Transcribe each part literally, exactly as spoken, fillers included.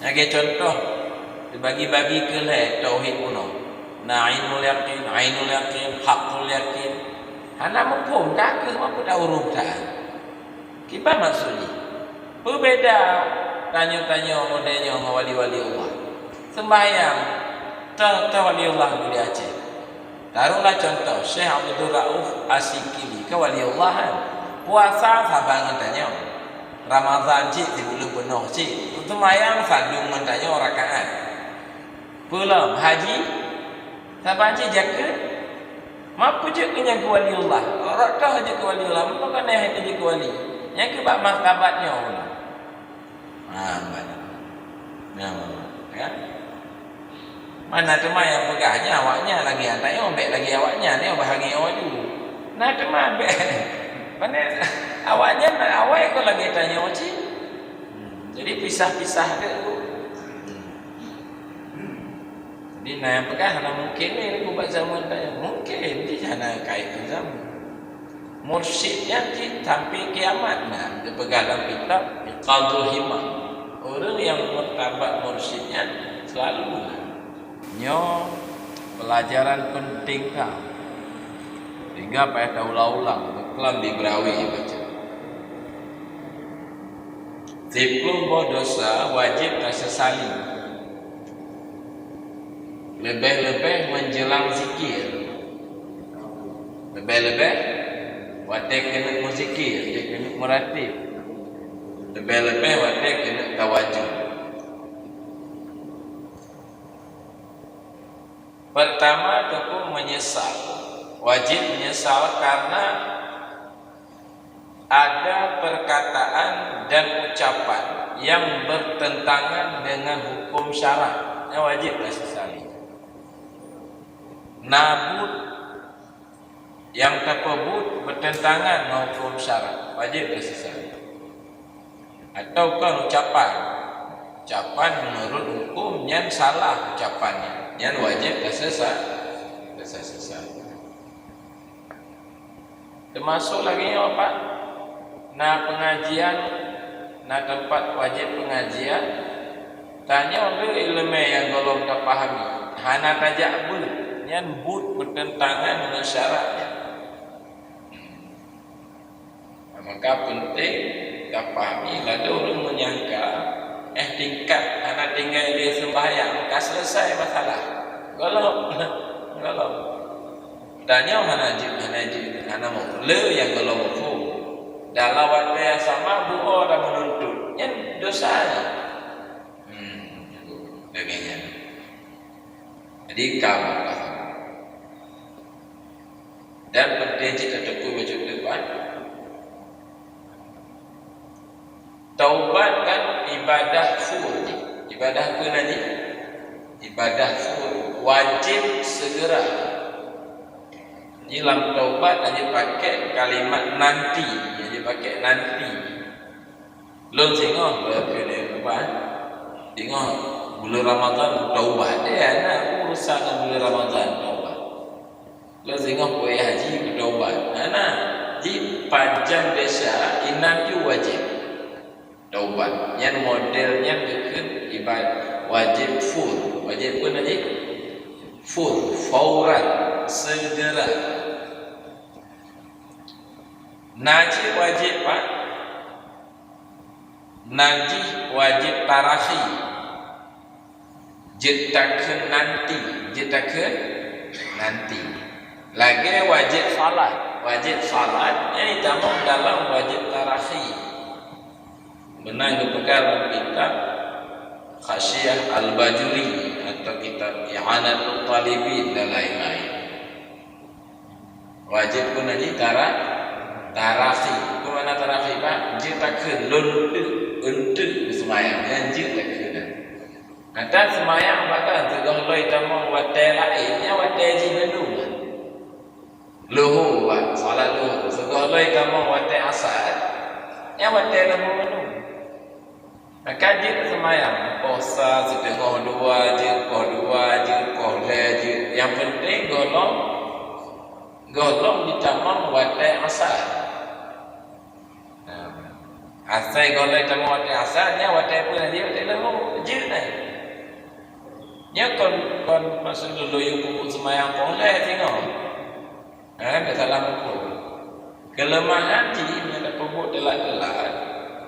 Lagée contoh, dibagi-bagi keu lhée tauhid bunoe. Na ainul yakin, ainul yakin, hakul yakin. Hana muphom, ka keuh meupeue ureuëng that. Kiban maksud jih? Peubeda tanyoe-tanyoe model nyoe ngon wali-wali Allah. Sembahyang, teuh-teuh wali Allah di Aceh. Taruhlah contoh, Syekh Abdul Rauf Asyikili, kan wali Allah, kan? Puasa saban ngon tanyoe. Ramadhan cit, sibuleuen peunoh cit. Seumayang sadum ngon tanyoe rakaat. Peulom haji, saban cit jakeuet. Mapeujeuet keu nyan keu wali Allah. Rot toh jeuet keu wali Allah. Meunan kan jeuet keu wali. Nyan keu bak martabat nyoe. Ha, ban. Nyan, ya. Mana teuma nyang peugah nyan awaknyan lagée tanyoe, bék lagée awaknyan, nyoe bahagi awak ju. Nah, teuma bék. Mana awaknyan awai keu lagée tanyoe cit. Hmm, jadi pisah-pisah ke. Hmm. Jadi na nyang peugah hana mungken lé lagu bak zaman tanyoe. Mungken, tapi hana kait ngon zaman. Mursyid nyan cit sampai kiamat na, geupeugah lam kitab Iqadul Himam. Ureuëng nyang martabat mursyid nyan selalu na. Nyoe peulajaran peunteng that. Sehingga payah taulang-ulang, keuklam di Brawi baca. Siplôh boh desya wajéb taseusali. Leubeh-leubeh menjelang zikir. Leubeh-leubeh watée keuneuk meuzikir, watée keuneuk meuratéb. Leubeh-leubeh watée keuneuk tawajud. Pertama, teungku menyesal. Wajéb menyesal karena ada perkataan dan ucapan yang bertentangan dengan hukum syarak. Nyan wajéb taseusali. Na buet nyang tapeubuet beuteuntangan ngon huköm syarak, wajéb taseusali. Atawa kon ucapan, ucapan meunurot huköm nyan salah ucapan nyan, nyan wajéb tasesa-, taseusali. Teumasok lagée nyoe, Pak, na peungajian, na teumpat wajéb peungajian, tanyoe le iéleumé nyang gohlom tapahami, hana tajak beuet, nyan buet beuteuntangan ngon syarak nyan. Maka peunteng tapahami, ladôm ureuëng meunyangka, eh, tingkat hana tinggai lé seumbahyang, ka seuleusoe masalah. Gohlom, gohlom. Tanyoe hana jeuet, hana jeuet, hana meuh-, le nyang gohlom muphom. Dalam watée nyang sama buho dan meununtut, nyan desya nyan. Hmm, lagée nyan. Jadi, ka meupaha. Dan peunteng cit tateupeue bacut depan. Taubat kan ibadah fur jih. Ibadah peue nan jih? Ibadah fur, wajéb segera. Di lam taubat hana jipakék kalimat nanti, hana jipakék nanti. Lôn singoh beukeudeh, Pak. Singoh buleuen Ramadhan taubat. Eh, hana urusan ngon buleuen Ramadhan taubat. Lôn singoh peuéh haji beutaubat. Hana, jipajan desya inan ju wajéb taubat. Nyan model nyan geukheun ibadah wajéb fur. Wajéb peue nan jih? Fur, fauran, segera. Na jih wajéb, Pak. Nan jih wajéb tarakhi. Jeuet takheun nanti, jeuet takheun nanti. Lagée wajéb salat. Wajéb salat nyan jitamong dalam wajéb tarakhi. Meunan geupeugah lam kitab Hasyiah Al-Bajuri atau kitab I'anatut Talibin dan lain-lain. Wajéb peue nan jih tara-, tarakhi. Peue makna tarakhi, Pak? Jeuet takheun, lôn teuk, eunteuk beuseumayang, nyan jeuet takheun. Maka seumayang bak kan, sigohlom tamong watée laén, nyan watée jih bandum. Luho, Pak, salat luho. Sigohlom tamong watée asar, nyan watée luho bandum. Maka jeuet seumayang, poh sa, siteungoh dua jeuet, poh dua jeuet, poh lhée jeuet. Nyang peunteng gohlom, gohlom jitamong watée asar. Nah, Asai gohlom tamong watée asar, nyan watée peue lagi, watée leumo, jeuet nyan. Nyan kon, kon maksud lôn yue peubuet seumayang pong lhée singoh. Kan, dak salah meuphom. Keuleumahan jih, meunyoe tapeubuet teulat-teulat,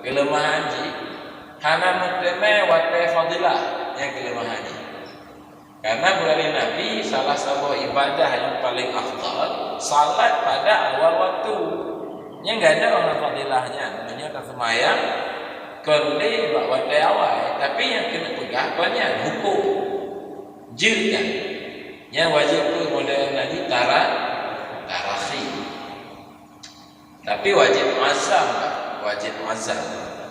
keuleumahan jih, hana meuteumé watée fadilah, nyan keuleumahan jih. Karena peugah lé Nabi, salah saboh ibadah nyang paleng afdal, salat pada awal waktu. Nyan gadôh ngon fadilah nyan. Meunyoe taseumayang, kon lé bak watée awai, tapi nyang keuneuk peugah kon nyan, hukôm. Jeuet nyan. Nyan wajéb peue modern lagi? Tara-, tarakhi. Tapi wajéb azam, wajéb azam.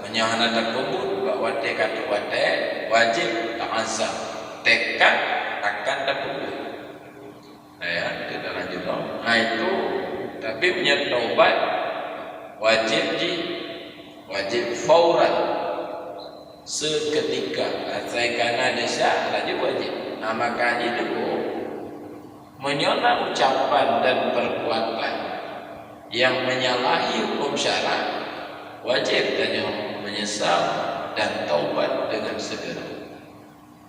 Meunyoe hana tapeubuet bak watée ka trok watée, wajéb taazam, tekad akan tapeubuet. Nah, ya, itu dalam jumlah. Nah, itu, tapi meunyoe taubat, wajéb jih, wajéb fauran. Seketika, asai kana desya, laju wajéb. Nah, maka jih teupeu. Meunyoe na ucapan dan perbuatan yang menyalahi hukum syarak, wajéb tanyoe menyesal dan taubat dengan segera.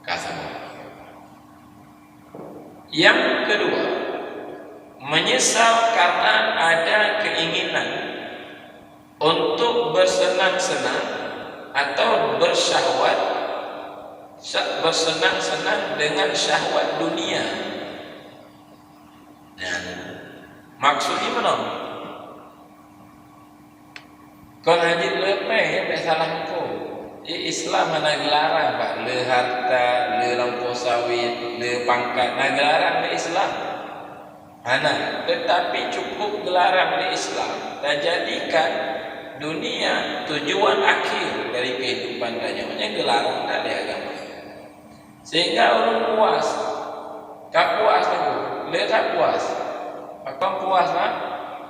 Ka saboh. Yang kedua, menyesal karena ada keinginan untuk bersenang-senang atau bersyahwat, sya-, bersenang-senang dengan syahwat dunia. Nyan, maksud jih meunoe. Kon hana jeuet lé péng, ya, bék salah huköm. Di Islam hana geularang, Pak, lé hareuta, lé lampôh sawét, lé pangkat, hana geularang lé Islam. Hana, tetapi cukup geularang lé Islam tajadikan dunia tujuan akhir dari kehidupan tanyoe, nyan geularang that lé agama. Sehingga ureuëng puas, ka puas teungku, lé that puas. Pakon puas, ha?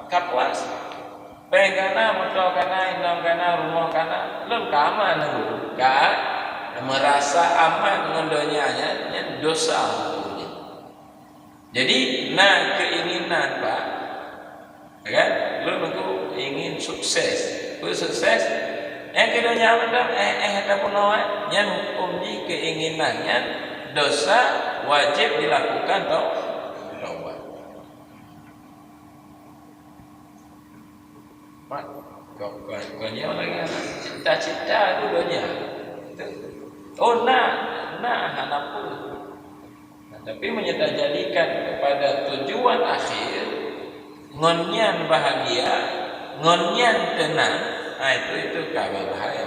Ka puas. Péng kana, moto kana, inong kana, rumoh kana, lôn ka aman teungku. Ka meurasa aman ngon donya nyan, nyan dosa huköm jih. Jadi, na keinginan, Pak. Ya kan? Lôn teungku ingin sukses. Peue sukses? Eh, keu donya mantong, eh, eh, tapeunoh, eh. Nyan huköm jih keinginan nyan dosa, wajéb dilakukan tau-, taubat. Mak, kau, kau, kau nyoe lagi cita-cita tu donya. Oh, na, na hana peue. Nah, tapi meunyoe tajadikan kepada tujuan akhir, ngon nyan bahagia, ngon nyan teunang, ah, itu, itu ka berbahaya.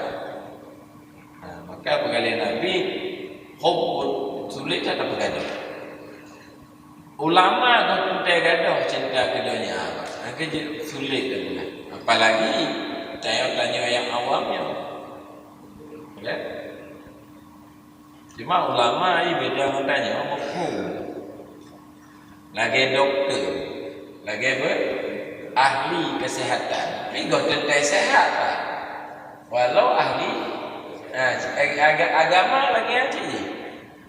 Nah, maka peugah lé Nabi, hubbun, sulet that tapeugadôh. Ulama goh teuntée gadôh cinta keu donya, maka jeuet sulet that peugah. Apalagi tanyoe-tanyoe nyang awam nyoe. Ya? Cuma ulama ni beda ngon tanyoe, mafhum. Lagée dokto, lagée be-, ahli kesehatan. Tapi goh teuntée sehat, Pak. Walau ahli, ha, ag-, aga-, agama lagée nyan cit jih.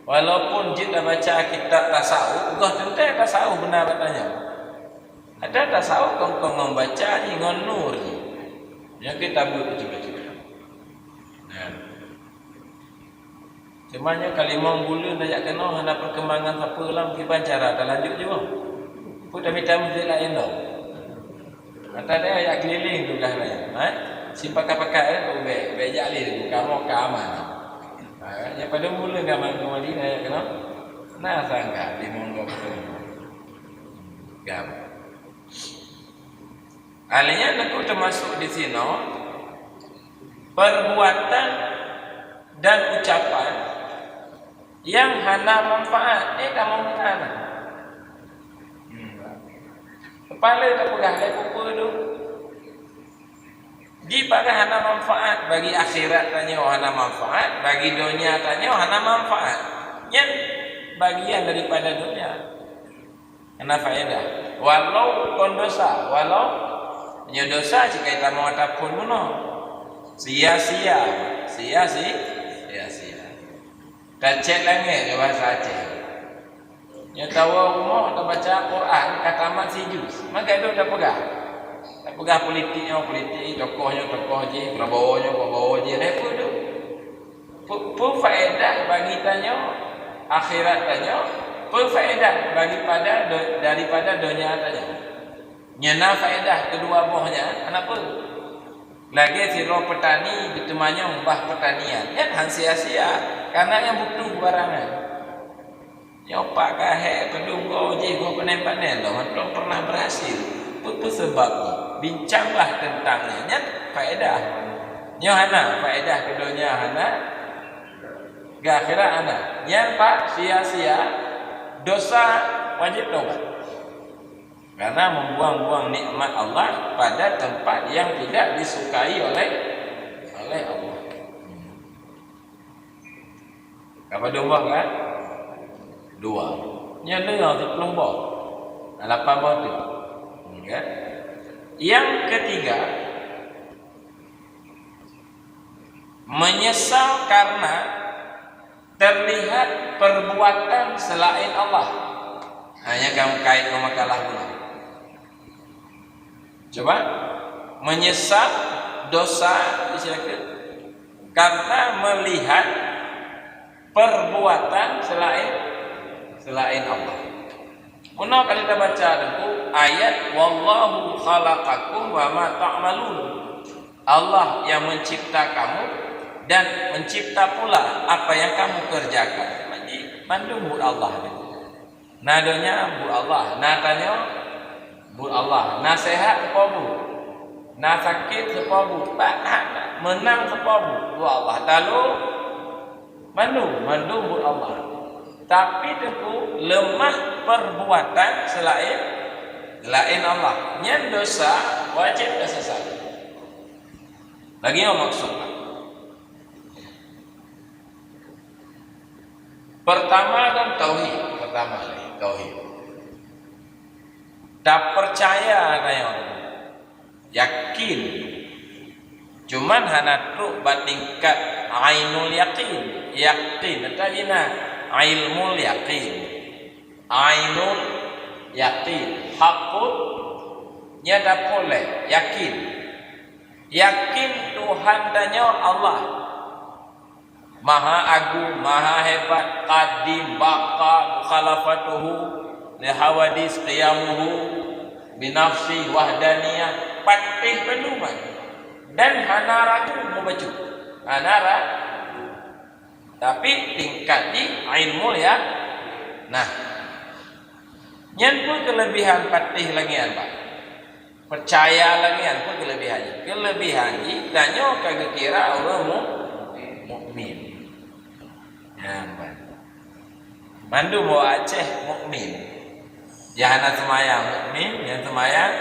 Walaupun jeuet tabaca kitab tasawuf, goh teuntée tasawuf beuna bak tanyoe. Ada tasawuf kong-kong ngon baca jih, ngon nur jih. Nyan kita buet cuba-cuba. Nah. Cuma nyoe ka limong buleuen tajak keunoe hana perkembangan sapeue lam, kiban cara talanjut jih. Peue tamita meuseujid laén lom. Mata daya jak keliling tugaih nyan, ha? Sipakat-pakat, eh, ubé, ubé jak lé, kamoe ka aman. Ha, nyang padum buleuen ka aman keunoe tajak keunoe. Na sangka limong dua puluh. Gam. Akhirnya, teungku, teumasuk di sinoe perbuatan dan ucapan nyang hana manfaat, eh, ka mungkar. Hmm. Kepala tapeugah lé peue-peue tu. Jih pakai hana manfaat, bagi akhirat tanyoe hana manfaat, bagi donya tanyoe hana manfaat. Nyan bagian daripada donya. Hana faedah. Walau kon dosa, walau nyoe dosa cit ka tamong ata phon bunoe. Sia-sia, sia-si-, sia-sia. Tacék langét nyoe bahasa Aceh. Nyoe tawoe rumoh tabaca Quran ka tamat sijus. Maka dok tapeugah. Tapeugah politik nyoe politik, tokoh nyoe tokoh jih, Prabowo nyoe Prabowo jih, lé peue tu? Peue, peue faedah bagi tanyoe, akhirat tanyoe, peue faedah bagi pada do-, daripada donya tanyoe? Nyan na faedah keudua boh nyan, hana peue. Lagée sidroe peutani jiteumanyong bah peutanian, nyan han sia-sia, kareuna nyang butuh barang nyan. Nyoe Pak Gahé peudong goe jih goe panen-panen lom, hana pernah berhasil. Peue, peue seubab nyoe? Bincanglah teuntang nyan, nyan faedah. Nyoe hana faedah keu donya, hana, keu akhirat hana. Nyan Pak, sia-sia, dosa, wajéb tobat. Karena membuang-buang nikmat Allah pada tempat yang tidak disukai oleh, oleh Allah. Ka padum boh kan? Dua. Nyan deungoe siplôh boh. Nah, lapan boh tu. Ya. Yang ketiga, menyesal karena terlihat perbuatan selain Allah. Hanya kamu kait ngon makalah bunoe. Coba, menyesal dosa, silakan. Karena melihat perbuatan selain, selain Allah. Meunoe ka lheueh tabaca Teungku ayat, "Wallahu khalaqakum wa ma ta'malun." Allah yang mencipta kamu dan mencipta pula apa yang kamu kerjakan. Jadi, mandum buet Allah ni. Na donya buet Allah, na tanyoe buet Allah, na sehat sapeue buet, na sakét sapeue buet, pat that na, meunang sapeue buet, buet Allah. Talo, mandum, mandum buet Allah. Tapi Teungku, leumah perbuatan selain, selain Allah. Nyan dosa, wajéb tasesali. Lagée nyoe maksud. Pertama dan tauhid. Pertama ni, tauhid. Tapeucaya tanyoe. Yakin. Cuman hana trok bak tingkat ainul yakin. Yakin, ata jina ilmul yakin. Ainul yakin. Hakun, nyan tapeuleubeh yakin. Yakin Tuhan tanyoe Allah. Maha agung, maha hebat, qadim, baqa, mukhalafatuhu li hawadis, qiyamuhu binafsi, wahdaniyah, patéh peunduman. Dan hana ragu mubacut. Hana ra-, tapi tingkat di ilmu ya. Nah. Nyan pun kelebihan patéh lagée nyan, Pak. Peucaya lagée nyan pun kelebihan jih. Kelebihan jih, tanyoe ka geukira ureuëng mu-, mukmin. Nyan ban. Mandum ureuëng Aceh mukmin. Nyang hana seumayang mukmin, nyang seumayang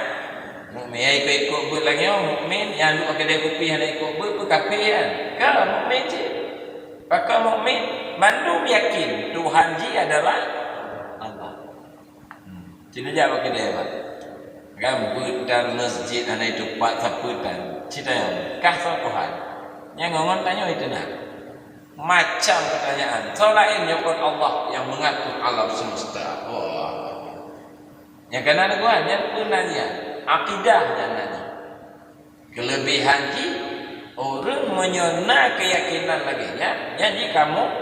mukmin. Nyang ikot-ikot beuet lagée nyoe mukmin, nyang duek kedai kupi hana ikot beuet pun kafé nyan. Ka mukmin cit. Pakon mukmin, mandum yakin Tuhan jih adalah Allah. Hmm. Cit jak bak keudè, Pak. Kan beuet tan masjid hana itupat sapeue tan. Cit nyan, kah soe Tuhan? Nyang ngon tanyoe itu na. Macam pertanyaan. Soe laén nyoe kon Allah yang mengatur alam semesta. Wah. Nyang kana neuguan, nyan peue nan nyan? Akidah nyan nan nyan. Kelebihan jih, ureuëng meunyoe na keuyakinan lagée nyan, nyan jih ka mu-,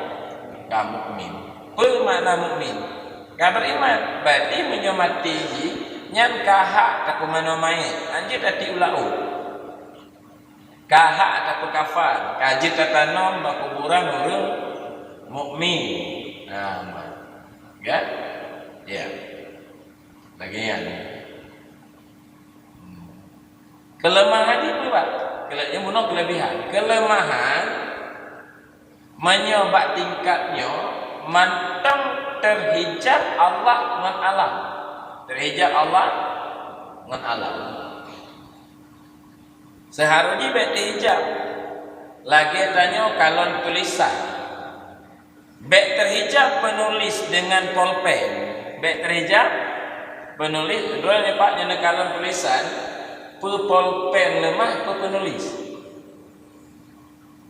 ka mukmin. Peue makna mukmin? Ka beriman. Berarti meunyoe maté jih, nyan ka hak tapeumanoe manyét, hanjeuet tatiek u laôt. Ka hak tapeukafan, ka jeuet tatanom bak kuburan ureuëng mukmin. Nah, kan? Ya. Lagée nyan. Keuleumahan jih peue, Pak? Keule-, nyang bunoe keuleubihan. Keuleumahan, meunyoe bak tingkat nyoe, mantong teuhijab Allah ngon alam. Teuhijab Allah ngon alam. Seuharôh jih bék teuhijab. Lagée tanyoe kalon tulésan. Bék teuhijab penulis dengan polpen. Bék teuhijab penulis, droe nyoe Pak nyoe neukalon tulésan, peue polpen leumah, peue penulis.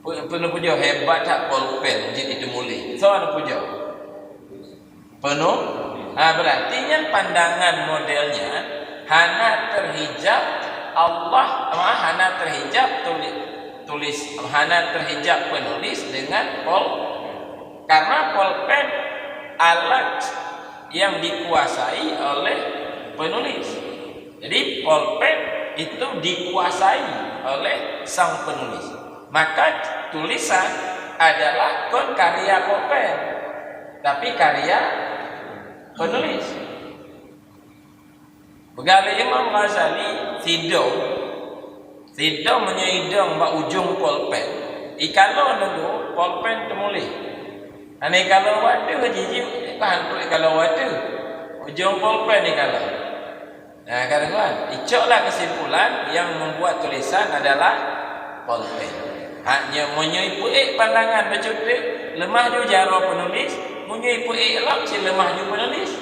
Peue, peue neupujoe hebat that polpen jeuet jiteumuléh. Soe neupujoe? Peunu-, ha, berarti nyan pandangan model nyan hana teuhijab Allah mah hana terhijab tulis, tulis hana terhijab penulis dengan pol, karena polpen alat yang dikuasai oleh penulis. Jadi polpen itu dikuasai oleh sang penulis. Maka tulisan adalah kon karya polpen, tapi karya penulis. Peugah lé Imam Ghazali, sidong, sidong meunyoe idong bak ujong polpen, ikalo nunggu polpen teumuléh. Hana ikalo watèe jih, jih, hantu ikalo watèe. Ujong polpen ikalo. Nah, kadang-kadang icoklah kesimpulan yang membuat tulisan adalah polpen. Hanya meunyoe ipeuék pandangan bacut, leumah ju jaroe penulis, meunyoe ipeuék lom cit leumah ju penulis.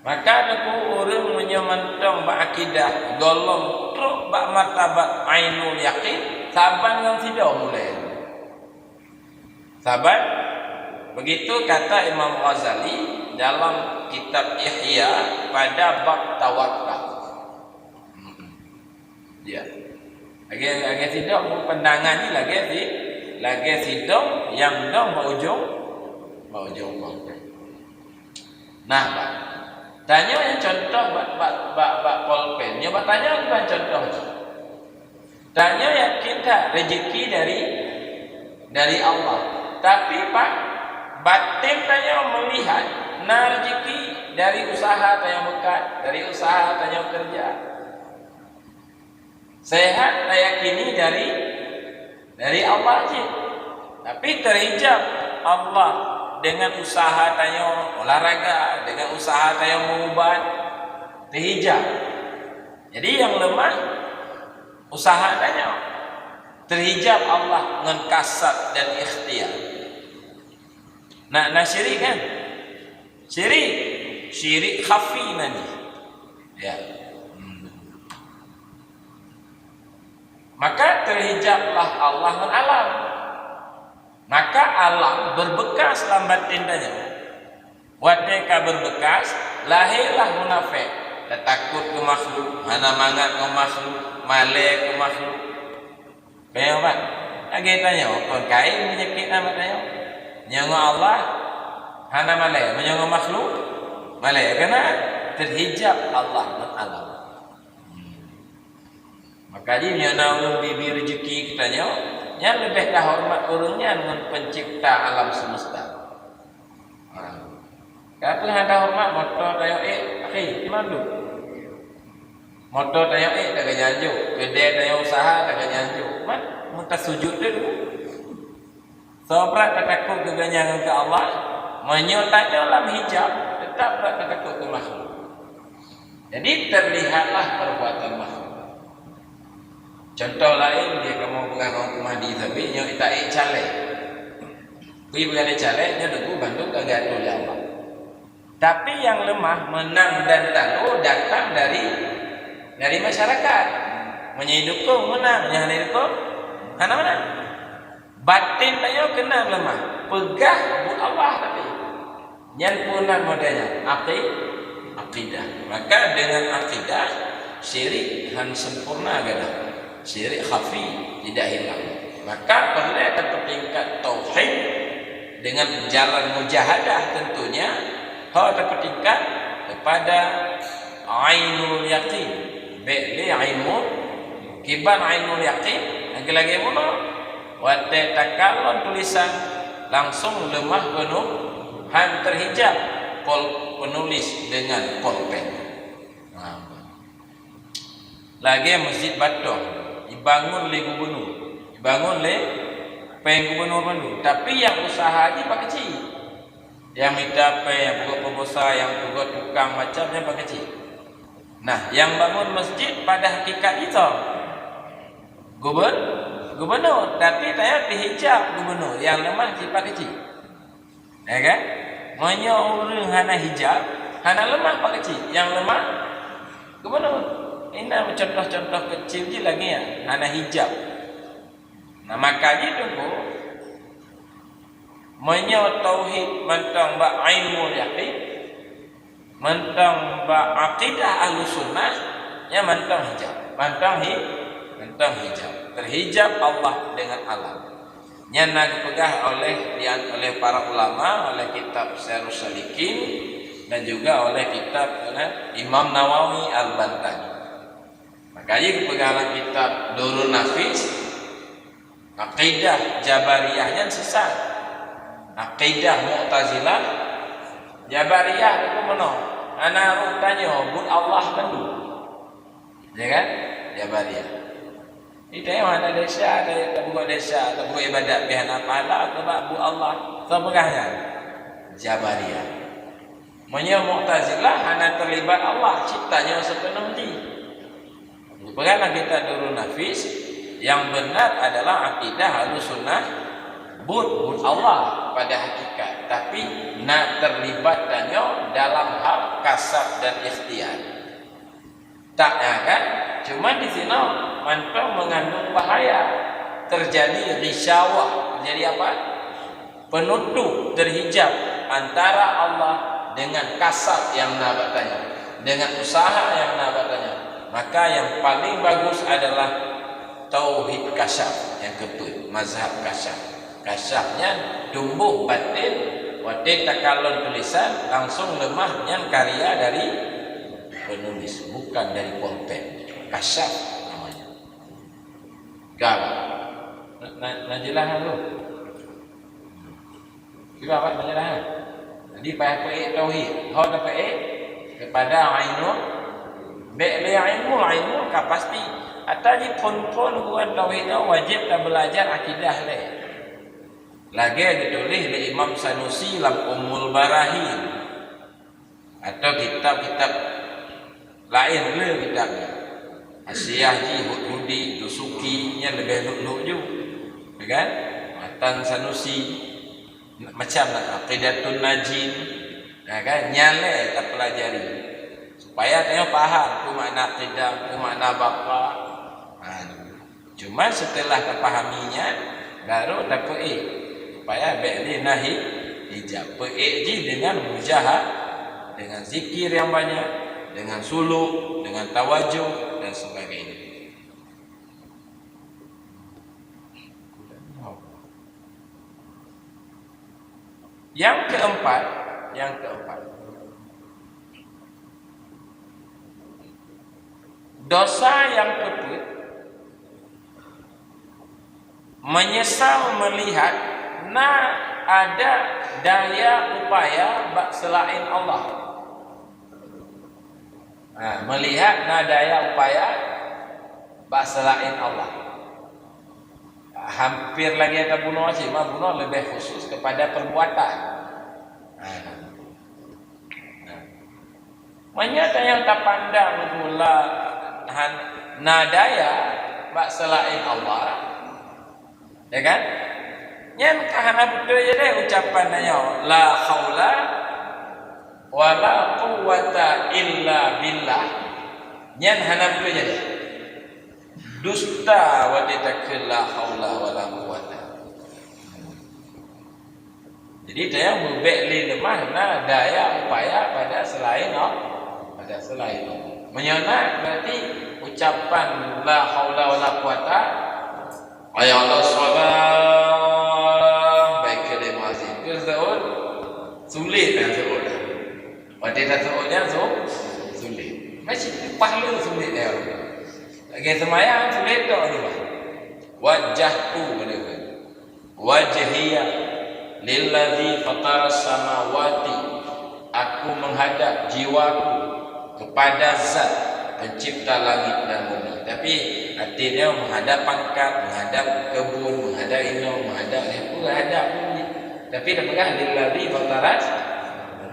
Maka teungku ureuëng meunyoe mantong bak akidah gohlom trok bak martabat ainul yakin, saban ngon sidong mulai. Saban, begitu kata Imam Ghazali dalam kitab Ihya pada bab tawakal. Ya. Lagèe, lagèe sidong pandangan ni lagèe si, lagèe sidong nyang dong bak ujong, bak ujong polpen. Nah, bak. Tanyoe nyang contoh bak, bak, bak, bak polpen. Nyoe bak tanyoe kiban contoh jih. Tanyoe yakin that rezeki dari, dari Allah. Tapi bak batin tanyoe melihat na rezeki dari usaha tanyoe meukat, dari usaha tanyoe kerja. Sehat tayakini dari, dari Allah cit. Tapi terhijab Allah dengan usaha tanyoe olahraga, dengan usaha tanyoe meuubat, terhijab. Jadi nyang lemah usaha tanyoe, terhijab Allah ngon kasab dan ikhtiar. Nah, na syirik kan? Syirik, syirik khafi na nyan. Ya. Hmm. Maka terhijablah Allah ngon alam. Maka alam berbekas lam batin tanyoe. Watèe ka berbekas, lahé lah munafék. Tatakot keu makhluk, hana mangat ngon makhluk, malèe keu makhluk. Bèk nyoe, Pak. Lagèe tanyoe, kon kayém peunyakét na bak tanyoe. Meunyoe ngon Allah, hana malèe. Meunyoe ngon makhluk, malèe. Keureuna terhijab Allah ngon alam. Maka jih, meunyoe na ureuëng bi-, bi rezeki keu tanyoe, nyan leubeh tahoreumat ureuëng nyan ngon pencipta alam semesta. Ha. Ka peue hana horeumat, moto tanyoe ék, akhi, di mandum. Moto tanyoe ék, taganyan jok. Keudè tanyoe usaha, taganyan jok. Man, meutasujut dulu. Soe brat tatakot keu gobnyan ngon keu Allah, meunyoe tanyoe lam hijab, teutap brat tatakot keu makhluk. Jadi, terlihatlah perbuatan makhluk. Contoh laén, di kamoe peugah ngon Teungku Mahdi sabé, nyoe taék caleg. Peue peugah lé caleg, nyoe teungku bandum ka geuatur lé Allah. Tapi nyang leumah meunang dan talo datang dari, dari masyarakat. Meunyoe dukung meunang, nyang hana dukung hana meunang. Batin tanyoe keunan leumah. Peugah buet Allah tapi. Nyan peue nan model nyan? Aki-, akidah. Maka dengan akidah, syirik han sempurna gadoh. Syirik khafi tidak hilang. Maka peureulèe tapeutingkat tauhid dengan jalan mujahadah tentunya, ho tapeutingkat kepada ainul yakin. Bèk lé ilmu, kiban ainul yakin, lagèe-lagèe bunoe. Watèe takalon tulisan, langsung leumah bunoe, han teuhijab pol-, penulis dengan polpen. Nah. Lagèe Masjid Batong, ibangun lé gubunur. Ibangun lé pèng gubunur mandum. Tapi nyang usaha jih pakcik. Nyang mita pèng, nyang peugöt peubosa, nyang peugöt tukang macam nyan pakcik. Nah, nyang bangun masjid pada hakikat jih soe? Guben-, gubunur. Tapi tanyoe teuhijab gubunur. Nyang leumah jih pakcik. Ya kan? Meunyoe ureueng hana hijab, hana leumah pakcik. Nyang leumah gubunur. Inan contoh-contoh kecil jih lagèe nyan, hana hijab. Nah, maka jih teungku, meunyoe tauhid mantong bak ilmu yakin, mantong bak akidah Ahlussunnah, nyan mantong hijab. Mantong hi-, mantong hijab. Terhijab Allah dengan alam. Nyan na geupeugah oleh, di an-, oleh para ulama, oleh kitab Syairus Salikin dan juga oleh kitab, eh, Imam Nawawi Al-Bantani. Maka jih geupeugah lam kitab Durun Nafis, akidah Jabariyah nyan sesat. Akidah Mu'tazilah, Jabariyah tu meunoe, hana rot tanyoe buet Allah mandum. Ya kan? Jabariyah. Di tanyoe hana desya, ta-, tabuet desya, tabuet ibadat, pih hana pahala, sebab buet Allah. Soe peugah nyan? Jabariyah. Meunyoe Mu'tazilah hana terlibat Allah, cit tanyoe sepenuh jih. Peugah lam kitab Durun Nafis, yang benar adalah akidah Ahlussunnah, buet, buet Allah pada hakikat, tapi na terlibat tanyoe dalam hal kasab dan ikhtiar. Tak, ya kan? Cuma di sinoe mantong mengandung bahaya. Terjadi ghisyawah. Terjadi apa? Penutup, terhijab antara Allah dengan kasab nyang na bak tanyoe, dengan usaha nyang na bak tanyoe. Maka yang paling bagus adalah tauhid kasyaf nyang keupeuet, mazhab kasyaf. Kasyaf nyan tumbuh batin, watèe takalon tulisan langsung leumah, nyan karya dari penulis, bukan dari polpen. Kasyaf namanya. Ka, na, na, na jeulaih tu. Cuba awak baca dah. Jadi, payah peuék tauhid. Ho tapeuék? Kepada Ainul. Bèk lé ilmu, ilmu ka pasti. Ata jiphon-phon hubungan tauhid nyoe wajéb tabeulajar akidah lé. Lagèe geutuléh lé Imam Sanusi lam Ummul Barahin. Atau kitab-kitab laén le kitab nyan. Hasyiah jih Hudhudi, Dusuki, nyan leubeh lhok-lhok ju. Ya kan? Matan Sanusi, macam na Aqidatun Najin. Ya kan? Nyan le tapeulajari. Supaya tanyoe paham peue makna aqidah, peue makna baqa. Ha, Cuma seuteulah tapahami nyan, baru tapeuék. Supaya bèk lé na hi-, hijab. Peuék jih dengan mujaha-, dengan zikir nyang banyak, dengan suluk, dengan tawajuh, dan sebagainya. Yang keempat, yang keempat, dosa nyang keupeuet, menyesal melihat na ada daya upaya bak seulaén Allah. Ha, melihat na daya upaya bak seulaén Allah. Hampir lagèe tabunoe cit, ma bunoe leubeh khusus kepada perbuatan. Ha. Meunyoe tanyoe tapandang pula han-, na daya bak seulaén Allah, ya kan? Nyan ka hana beutôi jadi ucapan tanyoe, "La haula wala quwwata illa billah." Nyan hana beutôi jadi. Dusta watèe takheun la haula wala quwwata. Jadi, tanyoe beubèk lé leumah na daya upaya pada seulaén Allah, pada seulaén Allah. Meunyoe na, berarti ucapan la haula wala quwwata, hayya 'alas shalah, bèk keu lé muazzin. Keu seuôt, sulet dah seuôt dah. Watèe taseuôt nyan su-, sulet. Masih pahlo sulet nyan. Lagèe seumayang sulet tok tu bah. Wajjahtu, kata kan. Wajhiya lillazi fataras samawati. Aku menghadap jiwaku kepada Zat pencipta langit dan bumi. Tapi até nyoe menghadap pangkat, menghadap kebun, menghadap inoe, menghadap lhèe peue, hadap bumi. Tapi tapeugah lillazi fataras.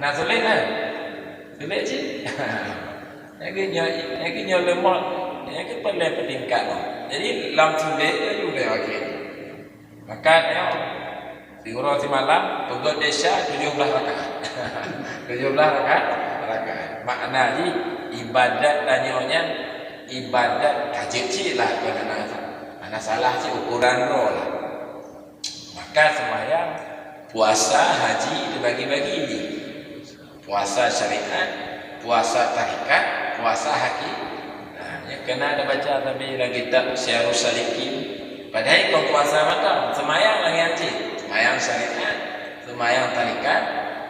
Na sulet kan? Sulet cit. Lagèe nyoe, lagèe nyoe lemot. Lagèe peureulèe peutingkat. Jadi lam sulet nyoe juga akhé. Maka nyoe, siuroe simalam, peugöt Isya tujoh blah rakaat. Tujoh blah rakaat, rakaat. Makna jih, ibadat tanyoe nyan, ibadat ka jeuet cit lah, kon hana, hana salah cit ukuran droe lah. Maka seumayang, puasa, haji, teubagi-bagi jih. Puasa syariat, puasa tarekat, puasa haki-, nah, nyan Keunan tabaca tapi lagèe kitab Syiarus Salikin. Padahai kon puasa mantong, seumayang lagèe nyan cit. Seumayang syariat, seumayang tarekat,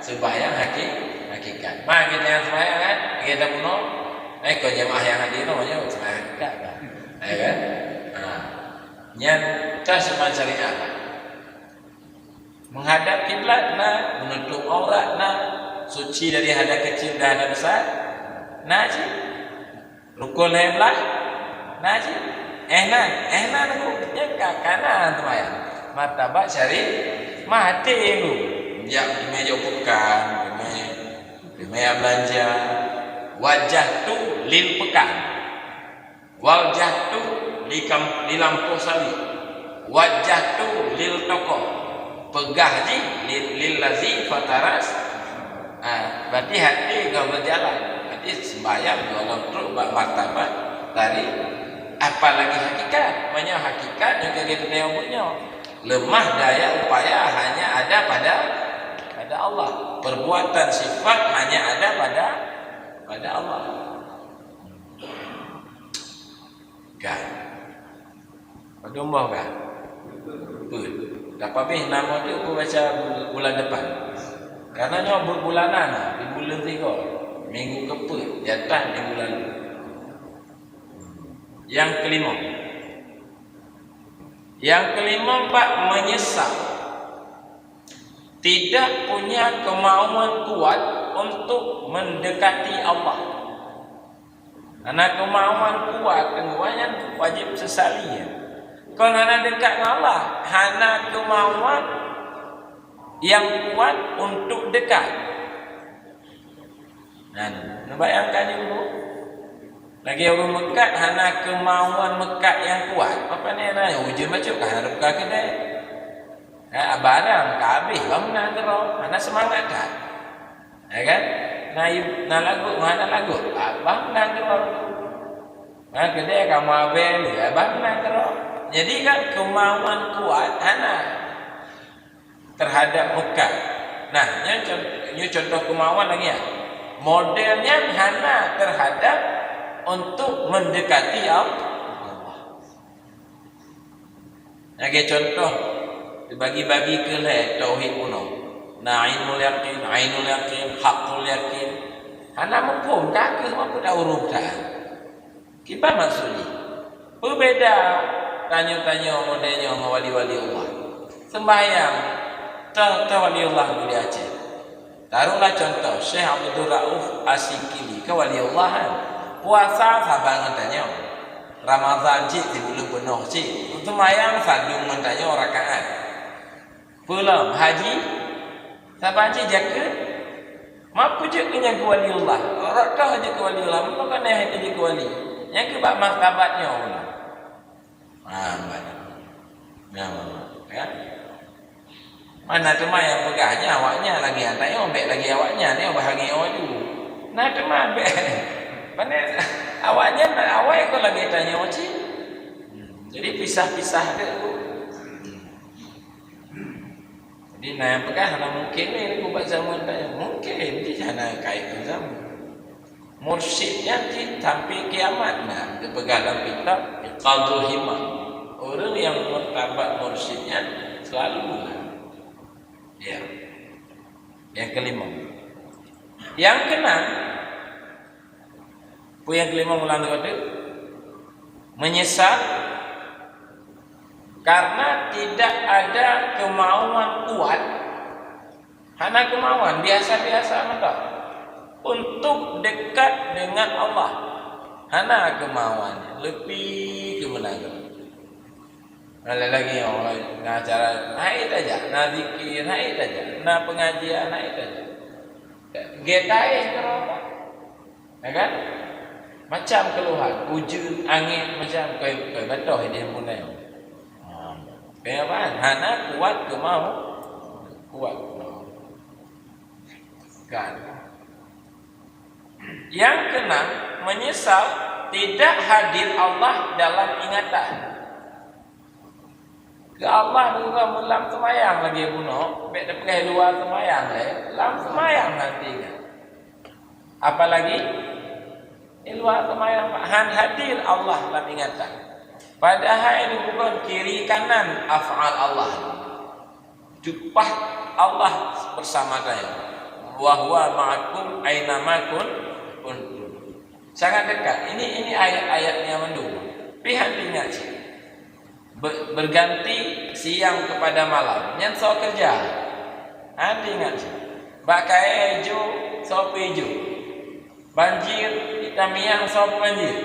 seumayang haki-, hakikat. Mah kita nyang seumayang kan, kita bunoe. Eh, kon jamaah nyang hadir nyoe, nyoe seumayang hakikat kan. Ya kan? Ha. Nyan ka seumayang syariat. Menghadap kiblat na, menutup aurat na, suci dari hadas kecil dan hadas besar na cit. Rukun lhèe blah na cit. Eh na, eh na nunggu. Nyan ka, ka na seumayang. Martabat syari-, mati nunggu. Jak teumé jok peukan, teumé, teumé beulanja. Wajah tu lil peukan. Wajah tu li kam-, li lampôh sawit. Wajah tu lil toko. Peugah jih lil, lil lazi fataras. Ha, berarti hati ka berjalan. Berarti sembahyang golom trok bak martabat dari, apalagi hakikat. Maknanya hakikat juga kita tengok punya. Lemah daya upaya hanya ada pada, pada Allah. Perbuatan sifat hanya ada pada, pada Allah. Kan? Padum boh kan? Peuet. Tapi nama tu aku baca bul-, bulan depan. Karena nyoe bu-, bulanan, di bulan tiga. Minggu keempat, jatah minggu lalu. Yang kelima. Yang kelima, bak menyesal. Tidak punya kemauan kuat untuk mendekati Allah. Hana kemauan kuat, teungku, nyan wajib sesali. Kon hana dekat ngon Allah, hana kemauan yang kuat untuk dekat. Nah, neubayangkan dulu. Lagèe ureueng meukat hana kemauan meukat nyang kuat. Apa ni na ujeuen bacut ka hana buka keudè. Ha, barang ka habéh, bang meunan keudroe, hana seumangat that. Ya kan? Na, na lagot, hana lagot, bang meunan keudroe. Ha, keudè ka meuabéh, ya, bang meunan keudroe. Jadi kan kemauan kuat hana terhadap meukat. Nah, nyoe con-, nyoe contoh kemauan lagèe nyan. Model nyan hana terhadap untuk mendekati Allah. Lagèe contoh, dibagi-bagi keu lhèe tauhid bunoe. Na ainul yakin, ainul yakin, hakul yakin. Hana muphom, ka keuh mampu ta ureueng that. Kiban maksud jih? Peubeda tanyoe-tanyoe model nyoe ngon wali-wali Allah. Sembahyang, toh, toh wali Allah di Aceh. Taruhlah contoh, Syekh Abdul Rauf Asikili ka wali Allah kan. Puasa saban ngon tanyoe. Ramadhan cit sibuleuen peunoh cit. Sembahyang sadum ngon tanyoe rakaat. Peulom haji saban cit jakeuet. Mampu jeuet keu nyan keu wali Allah. Rot toh jeuet keu wali Allah. Mampu kan nyan jeuet keu wali. Nyan keu bak martabat nyoe. Ha, baik. Nah, ya. Mana teuma nyang peugah nyan awaknyan lagèe nyan, tanyoe bèk lagèe awaknyan, nyoe bahagian awak tu. Nah, teuma bèk. Mana awaknyan awai kon lagèe tanyoe cit. Jadi pisah-pisah ke tu. Jadi na nyang peugah hana mungken lé ubat zaman tanyoe. Mungken, jadi hana kait ngon zaman. Mursyid nyan cit sampai kiamat na geupeugah lam kitab Iqadul Himam. Ureueng nyang martabat mursyid nyan selalu na. Ya. Yang kelima. Yang keenam, peue nyang kelima ulang lagèe tu? Menyesal karena tidak ada kemauan kuat. Hana kemauan, biasa-biasa mantong. Untuk dekat dengan Allah. Hana kemauan, leupie keu meunan. Nah, lagi, oh, na acara, hai tajak, na zikir, hai tajak, na pengajian, hai tajak. Geutai keudroe. Ya kan? Macam keluhan, ujeuen, angén, macam kai, kai batoh di himpunan. Ha. Kenapa? Hana kuat kemau-, kuat kemau-, kan. Yang keenam, menyesal tidak hadir Allah dalam ingatan. Keu Allah geuga meulam seumayang lagèe bunoe, bèk teupeugah luwa seumayang lé, lam seumayang hati nyan. Apalagi Di luwa seumayang, han hadir Allah lam ingatan. Padahai di bukan kiri kanan af'al Allah. Teupah Allah bersama tanyoe. "Wa huwa ma'akum aina ma kun-, kuntum." Sangat dekat. Ini, ini ayat-ayat nyang mandum. Pih han teuingat cit. Be-, berganti siang kepada malam. Nyan soe keureuja? Han teuingat cit. Bak kayèe ijo, soe peuijo? Banjir, di tamiang soe peubanjir?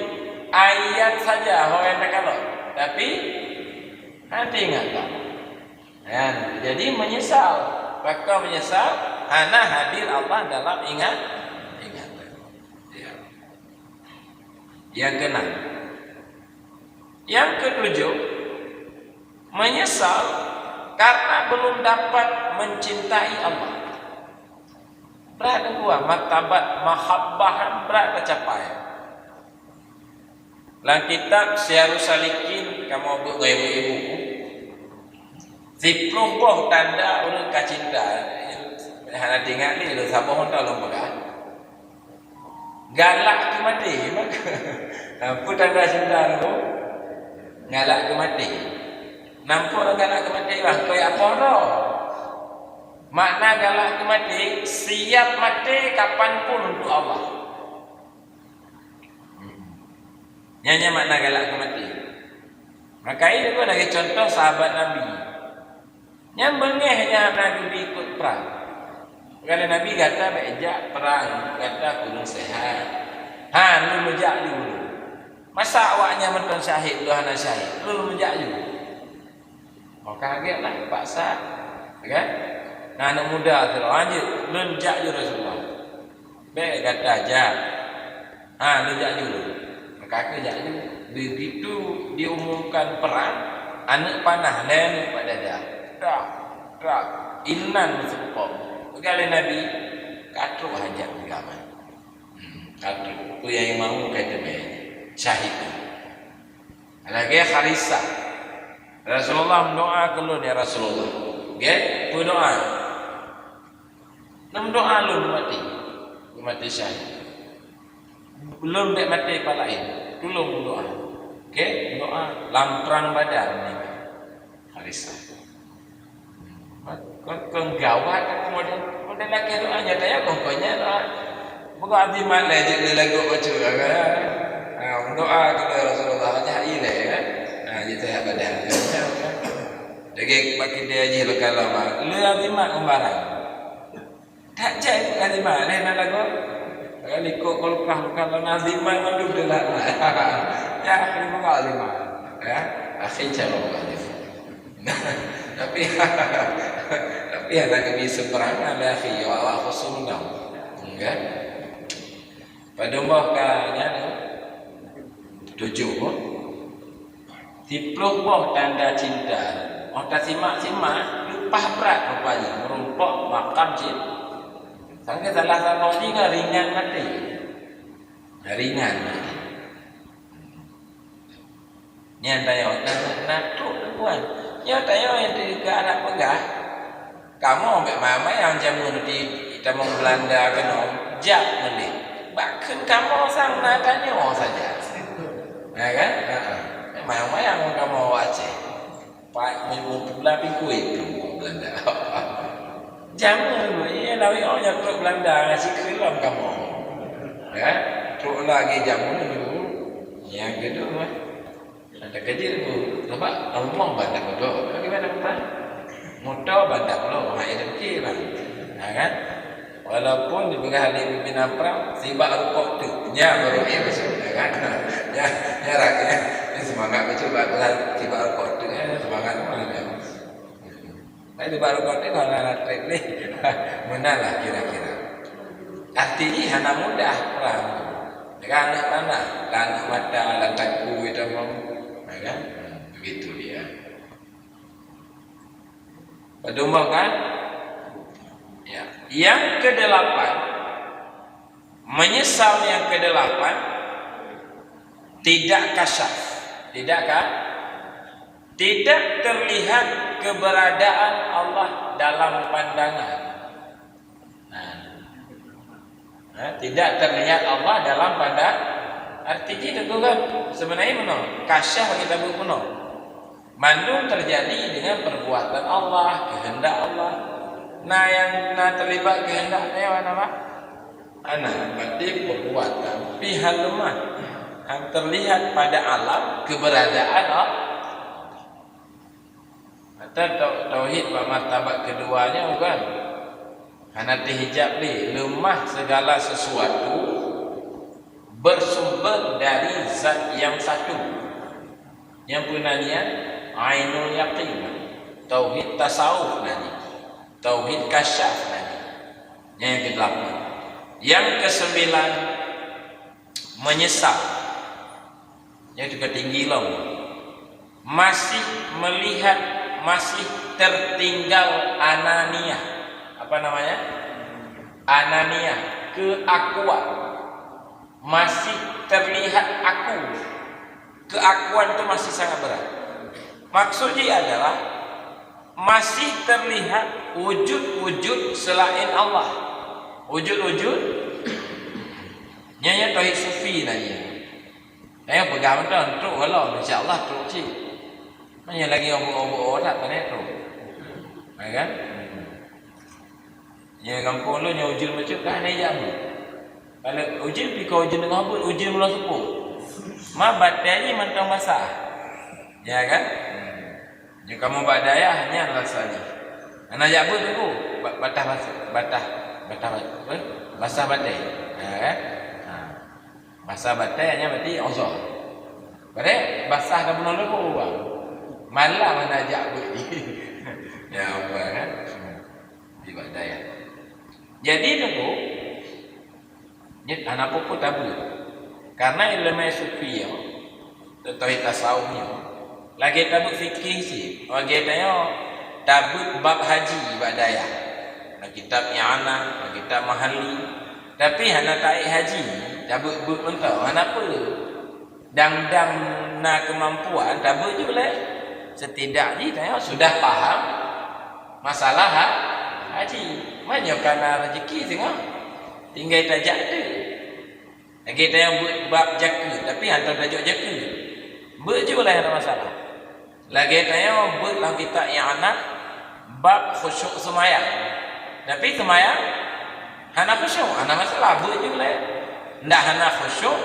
Ayat saja ho nyang takalon. Tapi, han teuingat dah. Kan? Jadi menyesal. Pakon menyesal? Hana hadir Allah dalam ingat, ingatan. Ya. Yang keenam. Yang ketujuh, menyesal karena belum dapat mencintai Allah. Brat dua, martabat mahabbah brat teucapai. Lam kitab Siyarus Salikin, kamoe beuet ngon ibu-ibu. Siplôh boh tanda ureueng ka cinta. Hana teuingat lé, lôn saboh mantong lôn peugah. Galak keu maté, maka. Peue tanda cinta nyoe? Galak keu maté. Nampak galak keu maté, bah, keu jak poh droe. Makna galak keu maté, siap maté kapan pun untuk Allah. Nyan, nyan makna galak keu maté. Maka, ini pun lagèe contoh sahabat Nabi. Nyan beungèh nyan hana geubri ikot prang. Kata Nabi, "Gata bèk jak prang, gata kureueng seuhat." "Han, lôn meujak ju." "Masa awak nyan mantong syahid, lôn hana syahid?" "Lôn meujak ju." Maka gèt lah, paksa. Kan? Nah, aneuk muda tu, "Lanjut, lôn jak ju Rasulullah." "Bèk gata jak." "Ha, lôn jak ju." Maka keu jak ju. Begitu diumumkan perang, aneuk panah lhèe aneuk bak dada. Trak, trak. Inan meuseupom. Peugah lé Nabi, "Ka trôk hajat peugah man." Hmm, ka trôk. Peue nyang imam ka teumé. Syahid. Lagèe Harisah. "Rasulullah, meudoa keu lôn, ya Rasulullah." Oke? Peue doa? Lôn doa lôn maté. Lôn maté syahid. Lôn bèk maté pat laén. Tulông doa. Oke? Doa lam prang Badar ni. Harisah. Kon, kon gawat aku model. Model lagèe doa nyan, ya, kon, kon nyan doa. Bukan abdi mat lé, jeuet lé lagu baca, kan? Ha, doa keu Rasulullah, hajat ilèe, kan? Ha, jeuet Badar. Lagèe bak kidée jih leuka lama. Lé abdi mat ngon barang. Tak cek bukan lima, lain na lagu. Kalau ikut kulkah, bukan lona lima, mandum dah lah. Ya, lima kali lima. Ya, akhir cara bukan lima. Tapi, tapi ada kami seberang, ada akhir, ya Allah, khusus undang. Enggak? Padum boh ka nyan? Tujoh boh. Siplôh boh tanda cinta. Óh tasimak-simak, leupah brat rupajih meurumpok makam cit. Sangka salah saboh jih ngon ringan maté. Ringan maté. Nyan tanyoe na, na trok, tuan. Nyoe tanyoe nyang teuka adak peugah. Kamoe bèk mayang-mayang jameun di tamong Belanda keunoe, jak meulét. Bak kheun kamoe sang na tanyoe saja. Ya kan? Ha. Mayang-mayang kamoe Aceh. Pat meunyoe pula pikui kamoe Belanda. Jameun, iya lawét oh nyang trok Belanda, sikheun lom kamoe. Ya? Trok lagi jameun dulu. Nyang keudua. Ada kerja tu. Nampak? Allah banyak motor. Bagaimana motor? Motor banyak pula. Orang yang dengki lah. Ha, kan? Walaupun dipeugah lé pimpinan prang, sibak rukok tu. Nya baru ia masuk. Ya, kan? Ya, ya, rakyat. Ini semangat betul. Bak peugah sibak rukok tu. Ya, semangat mana dia? Tapi sibak rukok tu kalau nak trip ni. Meunan lah kira-kira. Arti jih hana mudah prang. Dengan anak panah, dengan anak mata, dan takut itu mau. Ya kan? Begitu dia. Padum boh kan? Ya. Yang kedelapan, menyesal yang kedelapan, tidak kasyaf. Tidak ka-, tidak terlihat keberadaan Allah dalam pandangan. Nah. Ha, tidak terlihat Allah dalam pandang, Arti jih teungku kan, sebenarnya meunoe, kasyaf kita buet meunoe. Mandum terjadi dengan perbuatan Allah, kehendak Allah. Nah, yang na terlibat kehendak nyoe nama? Ana, berarti perbuatan pihak lemah yang terlihat pada alam keberadaan Allah. Maka tau-, tauhid bak martabat keduanya bukan hana terhijab lé, lemah segala sesuatu bersumber dari zat yang satu. Yang pernah niat ainul yakin, tauhid tasawuf nani, tauhid kasyaf nani. Yang kedelapan, yang kesembilan, menyesal. Yang juga tinggi lom. Masih melihat, masih tertinggal ananiah. Apa namanya? Ananiah, keakuan. Masih terlihat aku. Keakuan itu masih sangat berat. Maksudnya adalah masih terlihat wujud-wujud selain Allah. Wujud-wujud. Nyan, nyan tauhid sufi nyan. Nyan peugah mantong, trok walong, insya Allah trok cit. Nyan lagi obok-obok orang tak kena trok. Ya kan? Ya, gampông lôn nyang ujeuen bacut ka hana ijak beuet. Kalau ujeuen pih ka ujeuen teungoh beuet, ujeuen meulôn seupôt. Ma batèe jih mantong basah. Ya kan? Nyoe kamoe bak dayah nyan rasa jih. Hana jak beuet teungku. Ba-, batah basah, batah, batah ba-, apa? Basah batèe. Ya kan? Ha. Basah batèe nyan berarti uzur. Padahai basah ka bunoe leubeh ureueng. Malam hana jak beuet jih. Ya Allah kan? Ibadah ya. Jadi teungku, nyoe hana peue-peue tabeuet. Karena ileumèe sufi nyoe, teuntèe tasawuf nyoe, lagèe tabeuet fikih cit. Lagèe tanyoe tabeuet bab haji bak dayah. Na kitab I'anah, na kitab Mahalli. Tapi hana taék haji, tabeuet-beuet mantong, hana peue. Dang-dang na keumampuan, tabeuet ju lé. Setidak jih tanyoe sudah paham masalah ha-, haji. Meunyoe ka na rezeki singoh, tinggai tajak teuk. Lagèe tanyoe beuet bab jakeuet, tapi hantom tajok jakeuet. Beuet ju lé, hana masalah. Lagèe tanyoe beuet lam kitab I'anah bab khusyuk seumayang. Tapi seumayang hana khusyuk, hana masalah, beuet ju lé. Ndak hana khusyuk,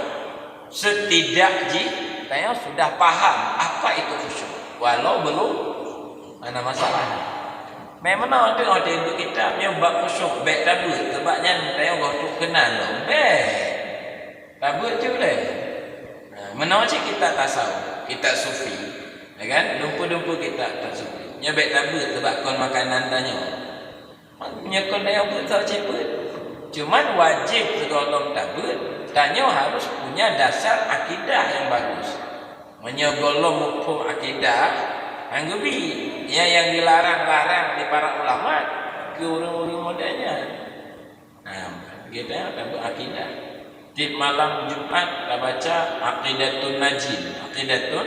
setidak jih tanyoe sudah paham apa itu khusyuk. Walau belum, hana masalah. Memang na watèe-watèe beuet kitab nyoe bab khusyuk, bèk tabeuet, sabab nyan tanyoe goh trok keunan lom. Bèk. Tabeuet ju lé. Ha, meunoe cit kitab tasawuf, kitab sufi. Ya kan? Dumpeue-dumpeue kitab tasawuf. Nyoe bèk tabeuet sabab kon makanan tanyoe. Nyoe kon tanyoe beuet, saboh cit beuet. Cuman wajéb sigohlom tabeuet, tanyoe harus punya dasar akidah yang bagus. Meunyoe gohlom muphom akidah, han geubi. Nyan nyang dilarang-larang di para ulama keu ureueng-ureueng model nyan. Nah, kita tabeuet akidah. Tiep malam Jumat tabaca Aqidatun Najin. Aqidatun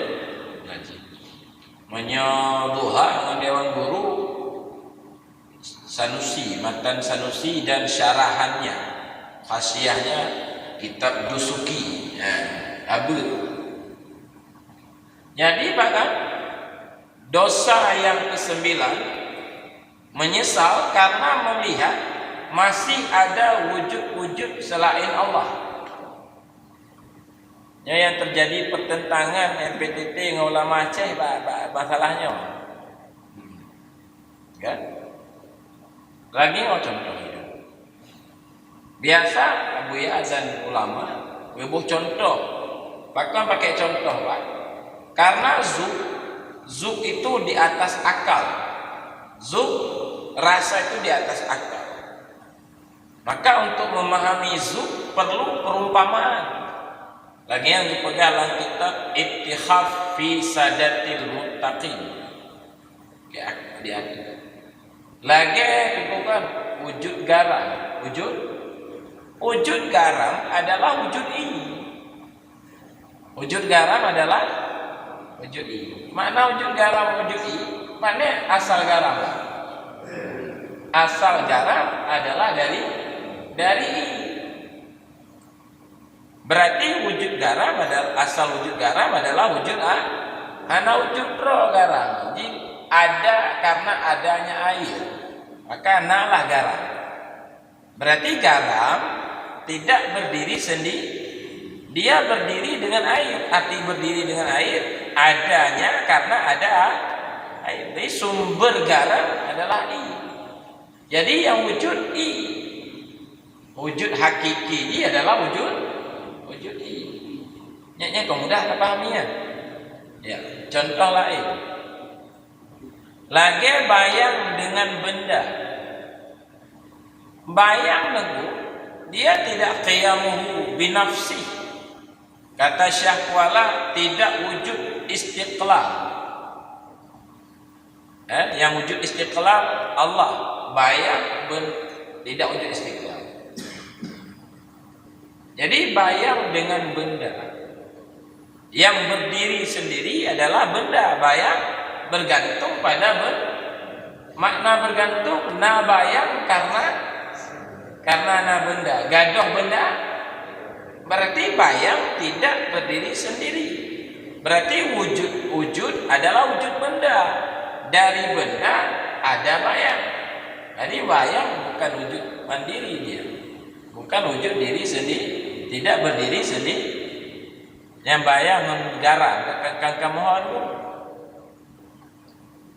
Najin. Meunyoe duha ngon Dewan Guru, Sanusi, matan Sanusi dan syarahannya, hasyiahnya kitab Dusuki. Nah, tabeuet. Jadi, bahkan dosa yang kesembilan, menyesal karena melihat masih ada wujud-wujud selain Allah. Nyoe nyang terjadi pertentangan M P T T ngon ulama Aceh ba, ba, masalah nyoe. Kan? Lagèe nyoe contoh hidup. Biasa Abuya dan ulama geuboh contoh. Pakon pakai contoh, Pak? Karena zuk, zuk itu di atas akal. Zuk, rasa itu di atas akal. Maka untuk memahami zuk perlu perumpamaan. Lagèe nyang geupeugah lam kitab Ittihaf fi Sadatil Muttaqin. Oke, ak-, diatur. Lagèe teungku kan, wujud garam. Wujud, wujud garam adalah wujud ie. Wujud garam adalah wujud ie. Makna wujud garam, wujud ie, makna asal garam. Asal garam adalah dari, dari ie. Berarti wujud garam adalah, asal wujud garam adalah wujud a-, hana wujud droe garam. Jadi, ada karena adanya air. Maka nalah garam. Berarti garam tidak berdiri sendiri. Dia berdiri dengan air. Arti berdiri dengan air, adanya karena ada air. Jadi sumber garam adalah i. Jadi yang wujud i. Wujud hakiki i adalah wujud, wujud i. Nyan, nyan kok mudah tapahami, ya? Ya, contoh lain. Lagèe bayang dengan benda. Bayang nyoe, dia tidak qiyamuhu binafsih. Kata Syekh Kuala, tidak wujud istiqlal. Eh, yang wujud istiqlal Allah. Bayang ben-, tidak wujud istiqlal. Jadi bayang dengan benda. Yang berdiri sendiri adalah benda. Bayang bergantung pada ben-, makna bergantung, na bayang karena, karena na benda. Gadôh benda, berarti bayang tidak berdiri sendiri. Berarti wujud, wujud adalah wujud benda. Dari benda ada bayang. Jadi bayang bukan wujud mandiri dia. Bukan wujud diri sendiri, tidak berdiri sendiri. Nyang bayang ngon garam, kan, kan, kan mohon tu.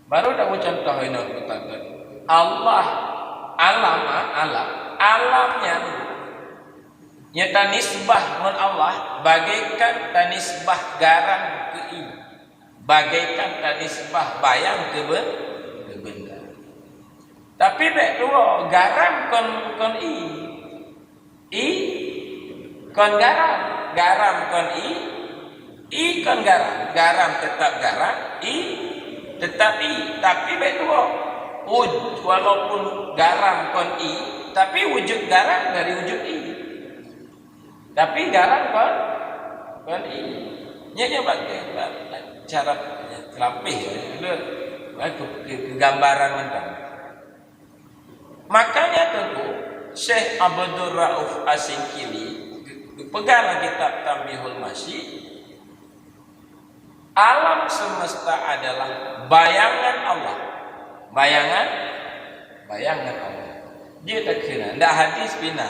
Baru dak contoh inoe keutakot. Allah, alam, ah, alam, alam nyan, nyan tanisbah ngon Allah, bagaikan tanisbah garam keu i, bagaikan tanisbah bayang keu be-, keu benda. Tapi bèk tuwoe, garam kon, kon i. I kon garam, garam kon i, i kon garam, garam tetap garam, i tetap i. Tapi bèk tuwoe, wuj-, walaupun garam kon i, tapi wujud garam dari wujud i. Tapi garam kon, kon i. Nyan, nyan bak-, bak-, cara teulapeh, ya. Keu-, keu-, keugambaran mantong. Makanya teungku, Syekh Abdul Rauf As-Singkili geupeugah lam kitab Tanbihul Masyi, alam semesta adalah bayangan Allah. Bayangan, bayangan Allah. Jeuet takheun, ndak hadis pih na,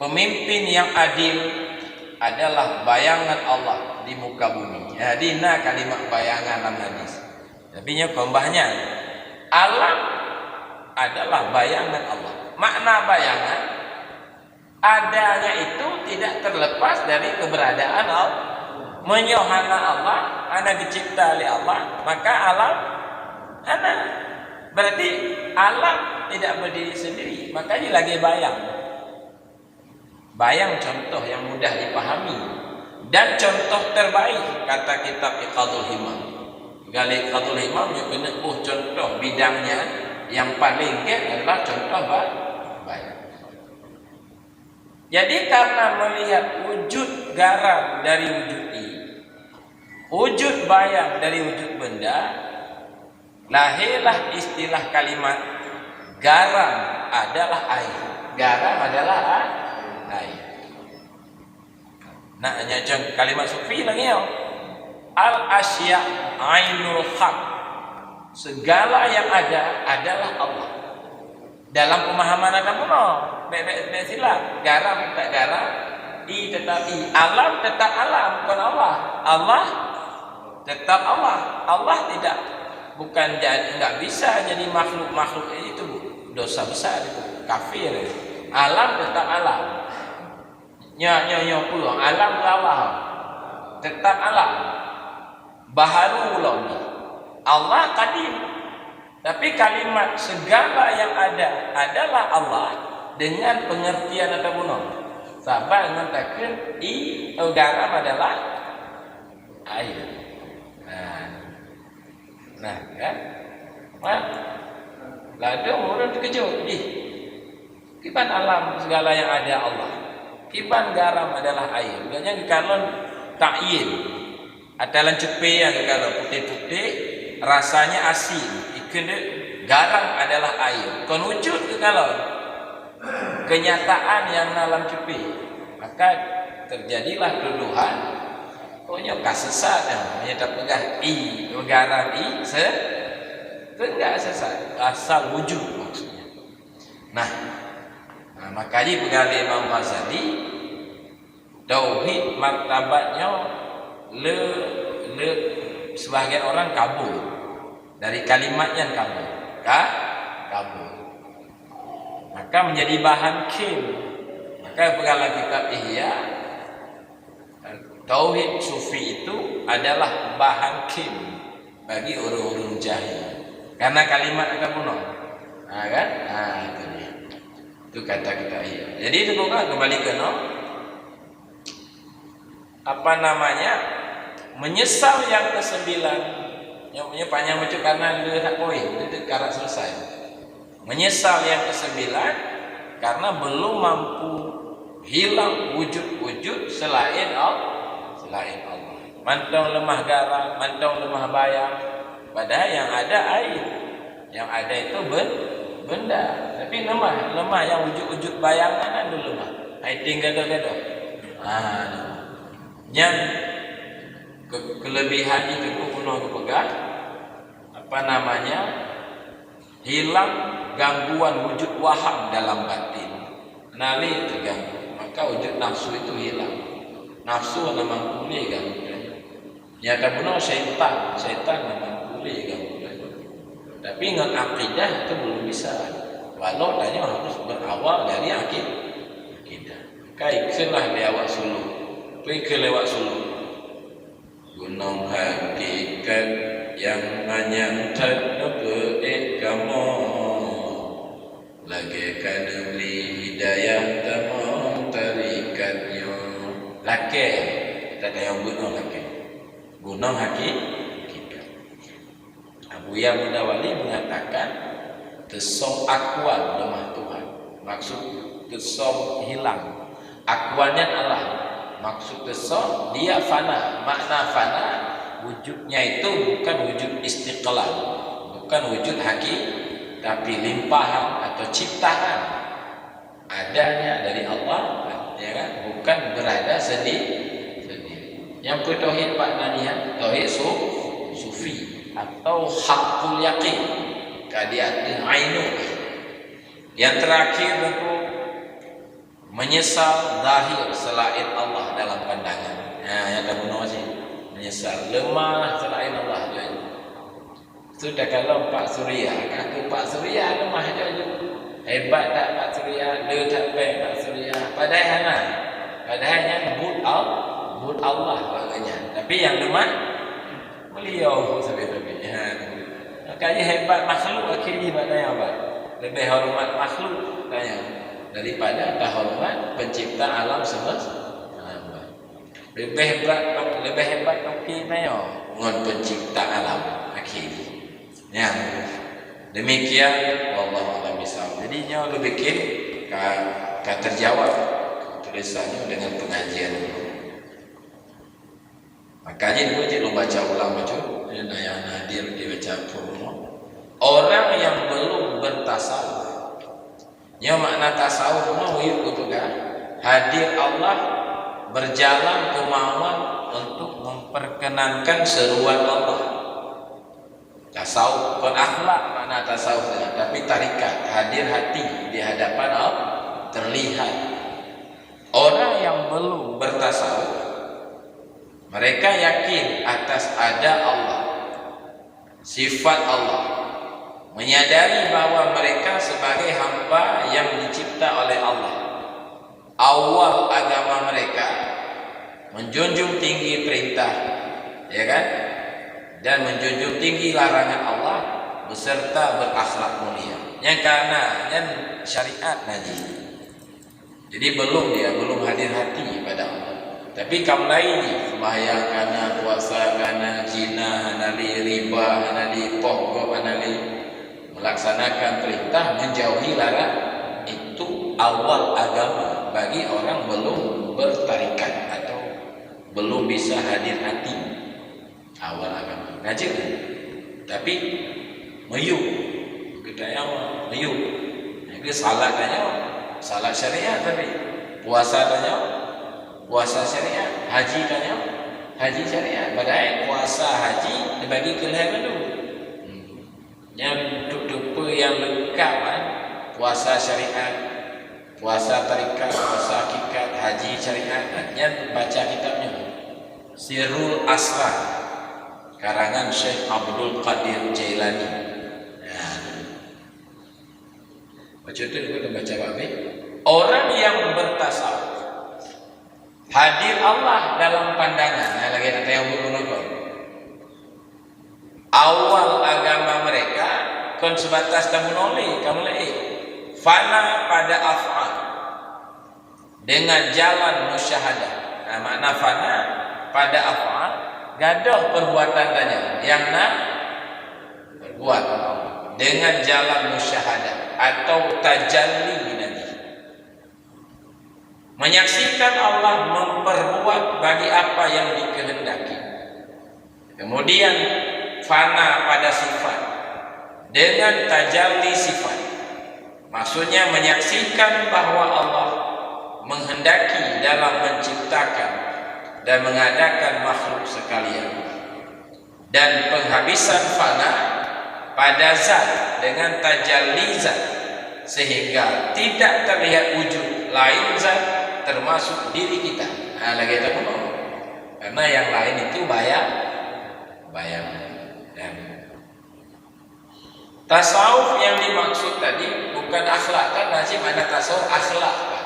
pemimpin yang adil adalah bayangan Allah di muka bumi. Jadi na kalimat bayangan lam hadis. Tapi nyoe kon bah nyan, alam adalah bayangan Allah. Makna bayangan, adanya itu tidak terlepas dari keberadaan Allah. Meunyoe hana Allah, hana geucipta lé Allah, maka alam hana. Berarti alam tidak berdiri sendiri, makanya lagèe bayang. Bayang contoh yang mudah dipahami dan contoh terbaik, kata kitab Iqadul Himam. Gali Iqadul Himam nyoe keuneuk boh contoh bidang nyan, yang paling gèt adalah contoh ba-, bayang. Jadi, karena melihat wujud garam dari wujud i, wujud bayang dari wujud benda, lahirlah istilah kalimat garam adalah air. Garam adalah a-, air. Nah, nyan kalimat sufi lagèe nyoe. Al-asya ainul haq. Segala yang ada adalah Allah. Dalam pemahaman agama, bèk, bèk, bèk silap. Garam tetap garam, i tetap i. Alam tetap alam, bukan Allah. Allah tetap Allah. Allah tidak, bukan jadi, nggak bisa jadi makhluk. Makhluk itu dosa besar itu, kafir. Alam tetap alam. Nyoe, nyoe, nyoe peue? Alam Allah. Tetap alam. Baharu lom. Allah kadim. Tapi kalimat segala yang ada adalah Allah dengan pengertian atau bunoe. Saban ngon takheun i, garam adalah air. Nah. Nah, kan? Nah. Ladôm ureueng teukeujot, ih. Kiban alam segala yang ada Allah. Kiban garam adalah air. Gobnyan geukalon ta'yin. Ata lam ceupée nyang geukalon putéh-putéh, rasanya asin. Ikheun deuh garam adalah air. Kon wujud geukalon. Kenyataan nyang na lam ceupée. Maka Terjadilah tuduhan, "Oh, nyoe ka sesat nyoe, meunyoe tapeugah i, peugah i, se-, teuga sesat." Asal wujud maksudnya. Nah, nah, maka jipeugah lé Imam Ghazali, tauhid martabat nyoe le, le sebahagian orang kabur. Dari kalimat nyan kabur. Ka? Kabur. Maka menjadi bahan khil. Maka peugah lam kitab Ihya, tauhid sufi itu adalah bahan khil bagi ureuëng-ureuëng jahil. Karena kalimat nyang tabunoe. Ha, kan? Ha, itu dia. Itu kata kitab Ihya. Jadi, itu kan kembali ke no. Apa namanya, menyesal yang kesembilan. Nyoe, nyoe panyang bacut karena le that poin, le that karat selesai. Menyesal yang kesembilan karena belum mampu hilang wujud-wujud selain Allah, selain Allah. Mantong leumah garam, mantong leumah bayang, padahal yang ada air. Yang ada itu ben-, benda. Tapi leumah, leumah yang wujud-wujud bayangan kan leumah. Hai ting gadoh-gadoh. Ha, leumah. Nyan ke-, kelebihan itu pun pernah dipegang. Apa namanya? Hilang gangguan wujud waham dalam batin. Nali terganggu, maka wujud nafsu itu hilang. Nafsu nama kulit ganggu. Nyata bunoe syaitan, syaitan memang boleh ganggu. Tapi ngon akidah itu belum bisa. Walau tanyoe harus berawal dari aki-, akidah. Ka ikheun lah lé awak suluk. Peue ikheun lé awak suluk? Gunong hakikat nyang manyang that neupeuék kamoe. Lagée ka neubri hidayah tamong tarikat nyoe. Lakée, teuka nyang bunoe lakée. Gunong haki-, hakikat. Abuya Muda Wali mengatakan, teusöm akuan leumah Tuhan. Maksud teusöm hilang. Akuan nyan alam. Maksud teusöm, dia fana. Makna fana, wujudnya itu bukan wujud istiqlal, bukan wujud haki, tapi limpahan atau ciptaan. Adanya dari Allah, ya kan? Bukan berada sendi-, sendiri. Nyang peue tauhid makna nyan? Tauhid su-, sufi atau hakul yakin. Ka di ateueh ainun. Yang terakhir, Teungku, menyesal zahir selain Allah dalam pandangan. Ha, nyang tabunoe cit. Menyesal leumah selain Allah tu. Su takalon Pak Surya, kaku Pak Surya leumah jauh-jauh. Hebat that Pak Surya, le that péng Pak Surya. Padahai hana. Padahai nyan buet Al-, buet Allah bak geuhnyan. Tapi nyang leumah, beliau sabe-sabe. Ha. Makanya hebat makhluk akhé jih bak tanyoe, Pak. Lebih hormat makhluk tanyoe daripada tahormat pencipta alam semesta. Alam, Pak. Lebih hebat, lebih hebat toke tanyoe ngon pencipta alam akhé jih. Nyan. Demikian, wallahu a'lam bishawab. Jadi, nyoe lôn pikir ka, ka terjawab tulisan nyoe dengan pengajian nyoe. Maka jih, nyoe jih lôn baca ulang bacut, na nyang hadir dibaca phon nyoe. Orang yang belum bertasawuf. Nyoe makna tasawuf nyoe, yuk geupeugah, hadir Allah, berjalan kemauan untuk memperkenankan seruan Allah. Tasawuf bukan akhlak makna tasawuf, tapi tarikat, hadir hati di hadapan Allah, terlihat. Orang yang belum bertasawuf, mereka yakin atas ada Allah, sifat Allah, menyadari bahwa mereka sebagai hamba yang dicipta oleh Allah. Awal agama mereka menjunjung tinggi perintah, ya kan? Dan menjunjung tinggi larangan Allah beserta berakhlak mulia. Nyang kana, nyan syariat na jih. Jadi belum dia, belum hadir hati pada Allah. Tapi ka mulai jih, sembahyang kana, puasa kana, zina hana lé, riba hana lé, poh gob hana lé. Melaksanakan perintah, menjauhi larangan, itu awal agama bagi orang belum bertarikat atau belum bisa hadir hati. Awal agama. Ngaji tu. Tapi, meyup. Geutanyoe, meyup. Jadi, salat tanyoe, salat syariat tapi. Puasa tanyoe, Puasa syariat, haji tanyoe, haji syariat. Padahai puasa haji dibagi keu lhèe bandum. Hmm. Nyan untuk teupeue nyang leungkap, kan? Puasa syariat, puasa tarekat, puasa hakikat, haji syariat. Nyan baca kitab nyoe. Sirrul Asrar, karangan Syekh Abdul Qadir Jailani. Nah, baca tu, kita baca babe. Orang yang bertasawuf, hadir Allah dalam pandangan. Nah, lagèe teuntang buku nonton. Awal agama mereka kon sebatas tamunoe, kamu lagi fana pada af'al dengan jalan musyahadah. Nah, makna fana pada af'al, gadôh perbuatan tanyoe nyang na perbuatan Allah dengan jalan musyahadah atau tajalli Nabi. Menyaksikan Allah memperbuat bagi apa yang dikehendaki. Kemudian fana pada sifat dengan tajalli sifat. Maksudnya menyaksikan bahwa Allah menghendaki dalam menciptakan dan mengadakan makhluk sekalian. Dan penghabisan fana pada zat dengan tajalli zat, sehingga tidak terlihat wujud lain zat termasuk diri kita. Nah, lagèe tamunoe. Karena yang lain itu bayang, bayang. Dan tasawuf yang dimaksud tadi bukan akhlak, kan? Nah, cit makna tasawuf akhlak, kan?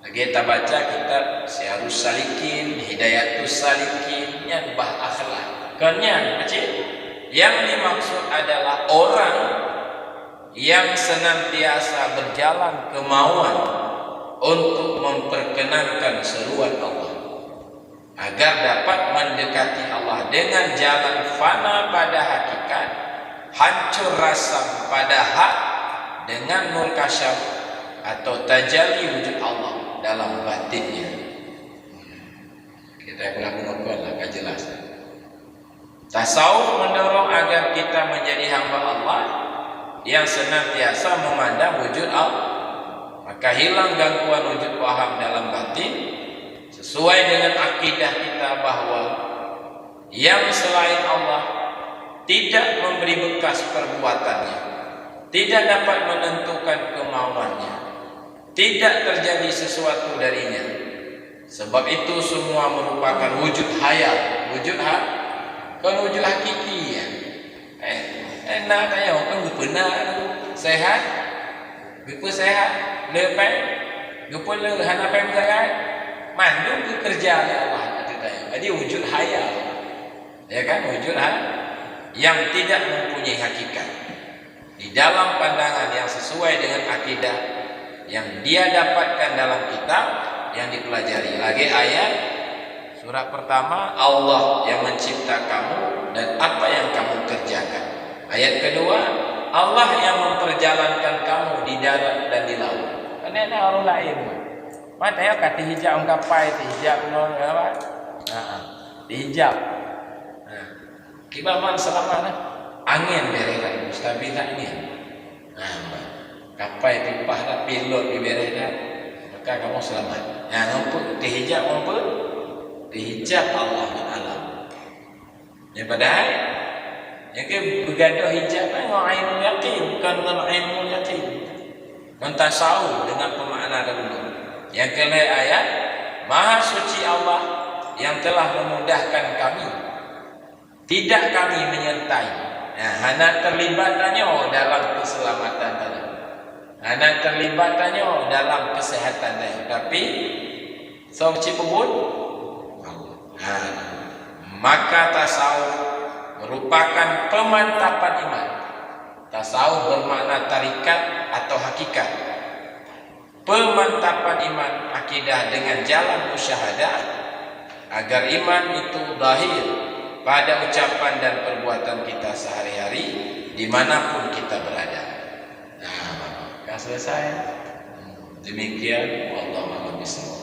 Lagèe tabaca kitab Siyarus Salikin, Hidayatus Salikin, nyan bah akhlak. Kon nyan, cit? Yang dimaksud adalah orang yang senantiasa berjalan kemauan untuk memperkenankan seruan Allah, agar dapat mendekati Allah dengan jalan fana pada hakikat, hancur rasam pada hak, dengan nur kasyaf atau tajalli wujud Allah dalam batinnya. Kita pulang mengukur lah, kan jelas. Tasawuf mendorong agar kita menjadi hamba Allah yang senantiasa memandang wujud Allah. Maka hilang gangguan wujud paham dalam batin, sesuai dengan akidah kita bahwa yang selain Allah tidak memberi bekas perbuatannya, tidak dapat menentukan kemauannya, tidak terjadi sesuatu darinya. Sebab itu semua merupakan wujud hayal, wujud ha-, kon wujud hakiki, ya. Eh, eh, na tayong kan geupeuna, sehat, geupeusehat, le péng, geupeule hana péng meusagai. Mandum geukeureuja lé Allah ateueh tayong. Jadi wujud hayal. Ya kan? Wujud ha-, yang tidak mempunyai hakikat. Di dalam pandangan yang sesuai dengan akidah yang dia dapatkan dalam kitab yang dipelajari. Lagèe ayat surat pertama, Allah yang mencipta kamu dan apa yang kamu kerjakan. Ayat kedua, Allah yang memperjalankan kamu di darat dan di laut. Kan na ureueng laén. Mata ya ka teuhijab meukapai, teuhijab ngon apa? Ha, ha. Teuhijab. Ha. Kiban man seulamat lah. Angén bèrèh that, mustabil that angén. Nah, kapai pimpah that, pilot bibèrèh that, maka kamoe seulamat. Nah, ngon peue? Teuhijab ngon peue? Teuhijab Allah ngon alam. Ya, padahai nyang keu beugadôh hijab nyan ngon ainul yaqin, bukan ngon ilmu yaqin. Ngon tasawuf dengan peumakna dahulu. Nyang keu lhèe ayat, Maha Suci Allah yang telah memudahkan kami. Tidak kami menyertai. Nah, hana terlibat tanyoe dalam keselamatan tadi. Hana terlibat tanyoe dalam kesehatan tadi. Tapi, soe cit peubuet? Nah, maka tasawuf merupakan pemantapan iman. Tasawuf bermakna tarikat atau hakikat. Pemantapan iman akidah dengan jalan musyahadah, agar iman itu zahir pada ucapan dan perbuatan kita sehari-hari, di mana pun kita berada. Nah, ka selesai. Demikian, wallahu a'lam bishawab.